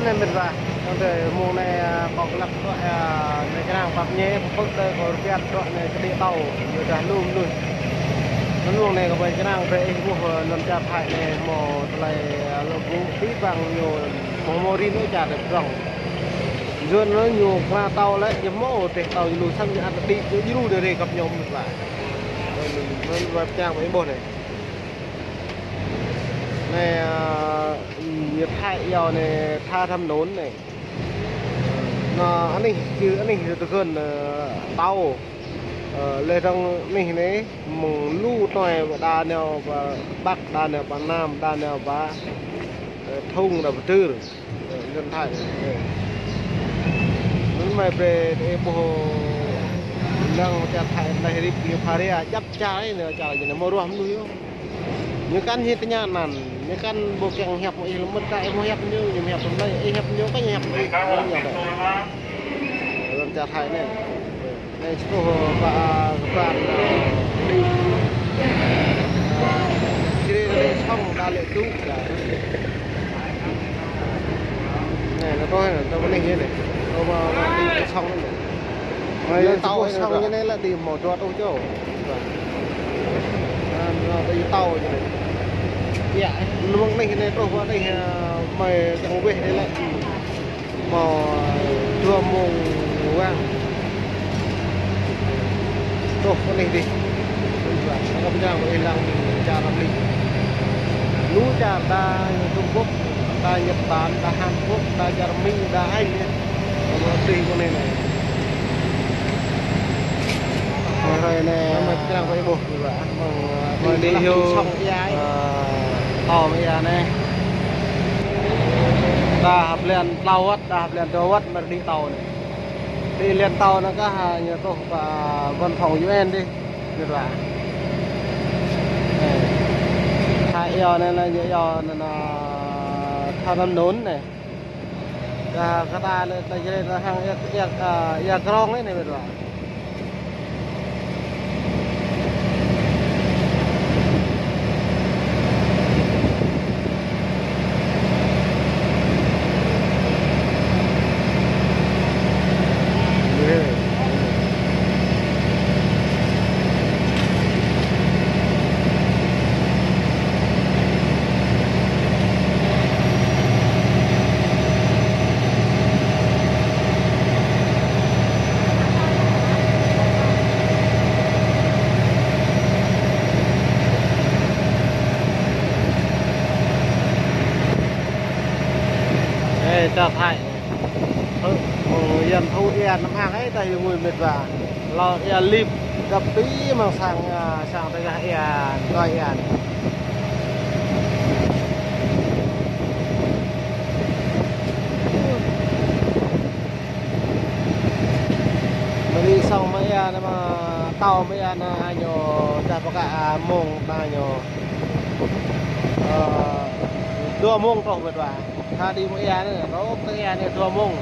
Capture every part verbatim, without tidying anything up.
Anai mĕt wa, tơdơi mông anai, a, kâo kơnăl tơlơi, a, anai čơrang pap ñe, pơpŭ tơdơi kâo rơbat tơlơi anai kơđi tâo, yua dah lu mơnuih. Anŭn mông anai kâo ƀai čơrang brơi ih ƀuh, a, anŭn čar Thái anai hmâo tơlơi, a, lŏ ƀu ƀĭ ƀăng ñu hmâo hmâo rin ôh čar tơdrong. Yua anŭn ñu kơnăl tâo lĕ, ñu hmâo tơlơi tâo ñu lu sang ñu ăt đĭ, ñu djru anai rai kăp ñu mĕt wa. Anŭn, anŭn wa čơrang ƀai ih ƀuh anai. Anai, a, ñu Thái iâu anai tha tham nŭn anai. Anŭn anih, čư anih tơgơ̆n, ơ, tâo. Ơ, lĕ dơ̆ng anih anai, mơ̆ng lu tơnoi pơ đa nao pơ Bắc, đa nao pơ Nam, đa nao pơ, ơ, Trung, đa pơ Tơr. Ơ, dân Thái anai. Ơ. Anŭn mơ̆ brơi tơ ƀuh lăng čar Thái anai rip ñu pha ria, djăp čar anai, čar anai hmâo ruah mơnuih yơh. Ñu kăn hĭ tơña anăn, ñu kăn ƀu kiăng hiăp mơ̆ ih lơmơ̆t kơ ih hmâo hiăp ñu, ñu hiăp tơlơi, ih hiăp ñu kăn hiăp mơ̆ ih, ñu hiăp. Lŏn čar Thái anai. Anai čơtuh pơ, a, kơƀan, a, đĭ. Čơrê anai sŏng đa lĕ tŭ đa. Anai, anŭn tơlơi anai, tơlơi anai anai. Tơlơi anai, anai, anai sŏng anai. Anai, anai tâo tơlơi sŏng anai. Anai lĕ đĭ hmâo dua rơtuh čô. Anŭn, anŭn tơlơi tâo anai. Yă, lu mơ̆ng anai anai truh pơ anai, a, mơi čang weh anai lĕ. Hmâo dua mông wang. Truh pơ anai dih. Anŭn pơčrang ƀai ih lăng čar Amêrik. Lu čar đa Trung Quốc, đa Nhật Bản, đa Hàn Quốc, đa Germany, đa Anh anai. Hmâo dih pơ anai anai. Hmâo hrơi anai. Anŭn mơi pơčrang ƀai ih ƀuh. Mơ̆ng, ơ, mơi đĭ hyu, ơ, tâo mơi ia anai. Đa blan tlâo wơ̆t, đa blan dua wơ̆t mơi đĭ tâo anai. Đĭ blan tâo anai kah, a, ñu truh pơ văn phòng U N dih. Mĕt wa. Anai. Tha iâu anai, anai ñu iâu anai, anai, tha tham nŭn anai. Kơ, kơ ta lĕ, ta jrê ta hăng ia, ia, a, ia krong anai, anai mĕt wa. Ê, čar Thái. Ơ, mơ̆ng Yuan thu ia năm hang ê, ta hyu ngui mĕt wa. Lŏ ia lip, găp tui mơ̆ng sang, a, sang tơgah ia, tơlơi ia. Mơi đĭ sŏng mơi ia anai mă tâo mơi ia anai ñu dah pơkă, a, mông anai ñu. Ơ, dua mông truh mĕt wa. Tha đĭ mơi ia anai, truh tơ ia anai dua mông.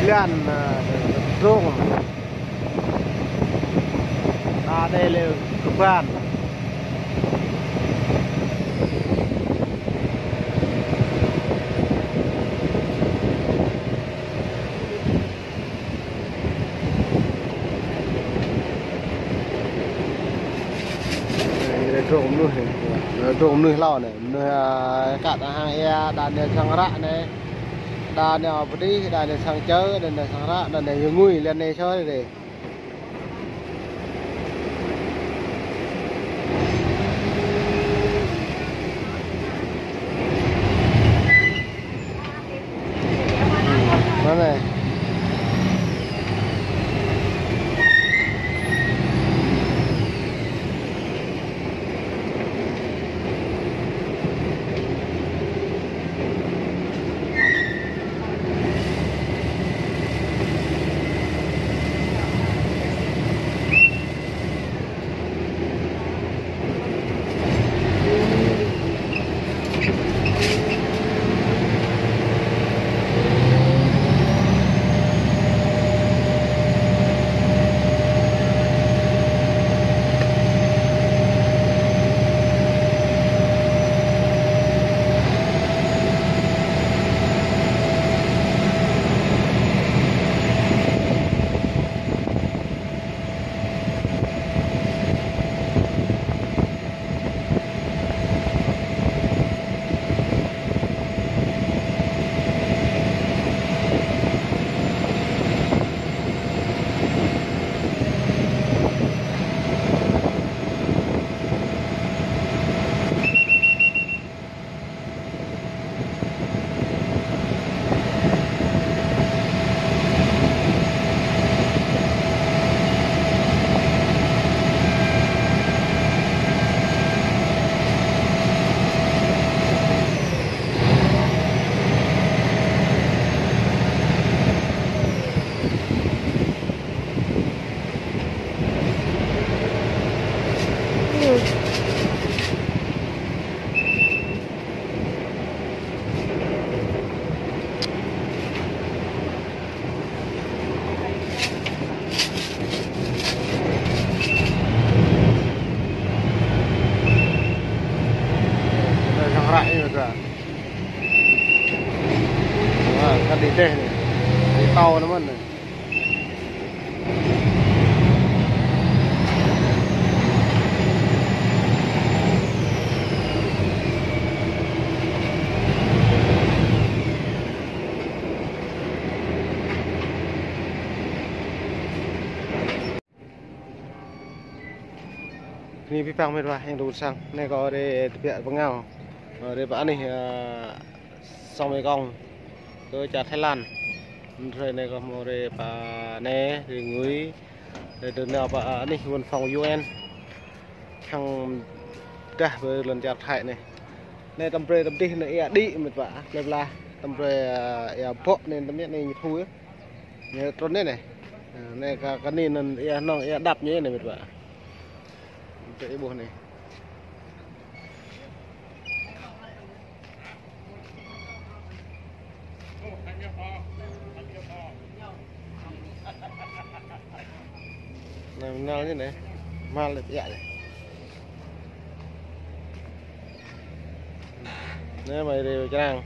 Jơlan, ơ, drông. Đa đê lĕ kơƀan. Anai, drông mơnuih anai. Drông mơnuih hlâo anai. Mơnuih, a, kăt hăng ia, đa anai sang ră anai. Đa anai pơdih, đa anai sang čơ, đa anai sang ră, đa anai hyu ngui, lĕ anai soi dih. Mơ̆ng anai. Săng ră anai, mơta. Wah, kơ đi teh anai. Đi tàu anai mơ̆n anai. Bơni abih bang met wa, yang dŏ ƀơi sang. Anai kâo rai tơbiă pơngao. Rai pơ anih, ơ, sông Mekong. Kơ čar Thái Lan. Hrơi anai kâo hmâo rai pơ anai, rai ngui. Rai tơnao pơ anih văn phòng U N. Hăng pơdah pơ lŏn čar Thái anai. Anai tơm brơi tơm dih anai ia đĭ met wa. Plơi pla. Tơm brơi, ơ, ia bŏ anai tơm anai ñu thu yơh. Ñu trŭn anai anai. Ơ, anai kơ, kơ anai anŭn ia nŏng ia đăp ñu anai met wa. Tơ ia ƀuh anai. Anai, anai anai. Mal lĕ ia anai. Anai, mai rai čơrang.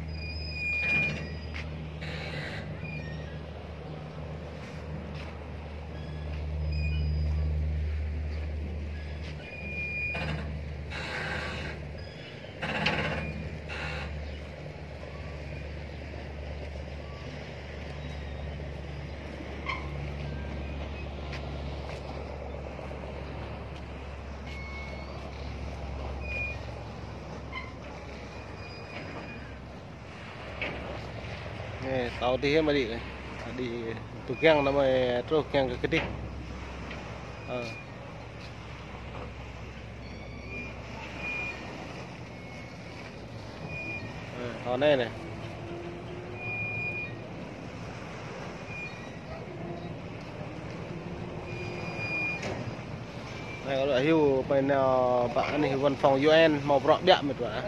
Anai, tâo dih mă đĭ anai. Đĭ tŭ kiăng anai mă truh kiăng kơ kơdih. Ơ. Ơ, tâo anai anai. Anai kâo lăi hyu pơ anai, pơ anih văn phòng U N hmâo bruă biă met wa.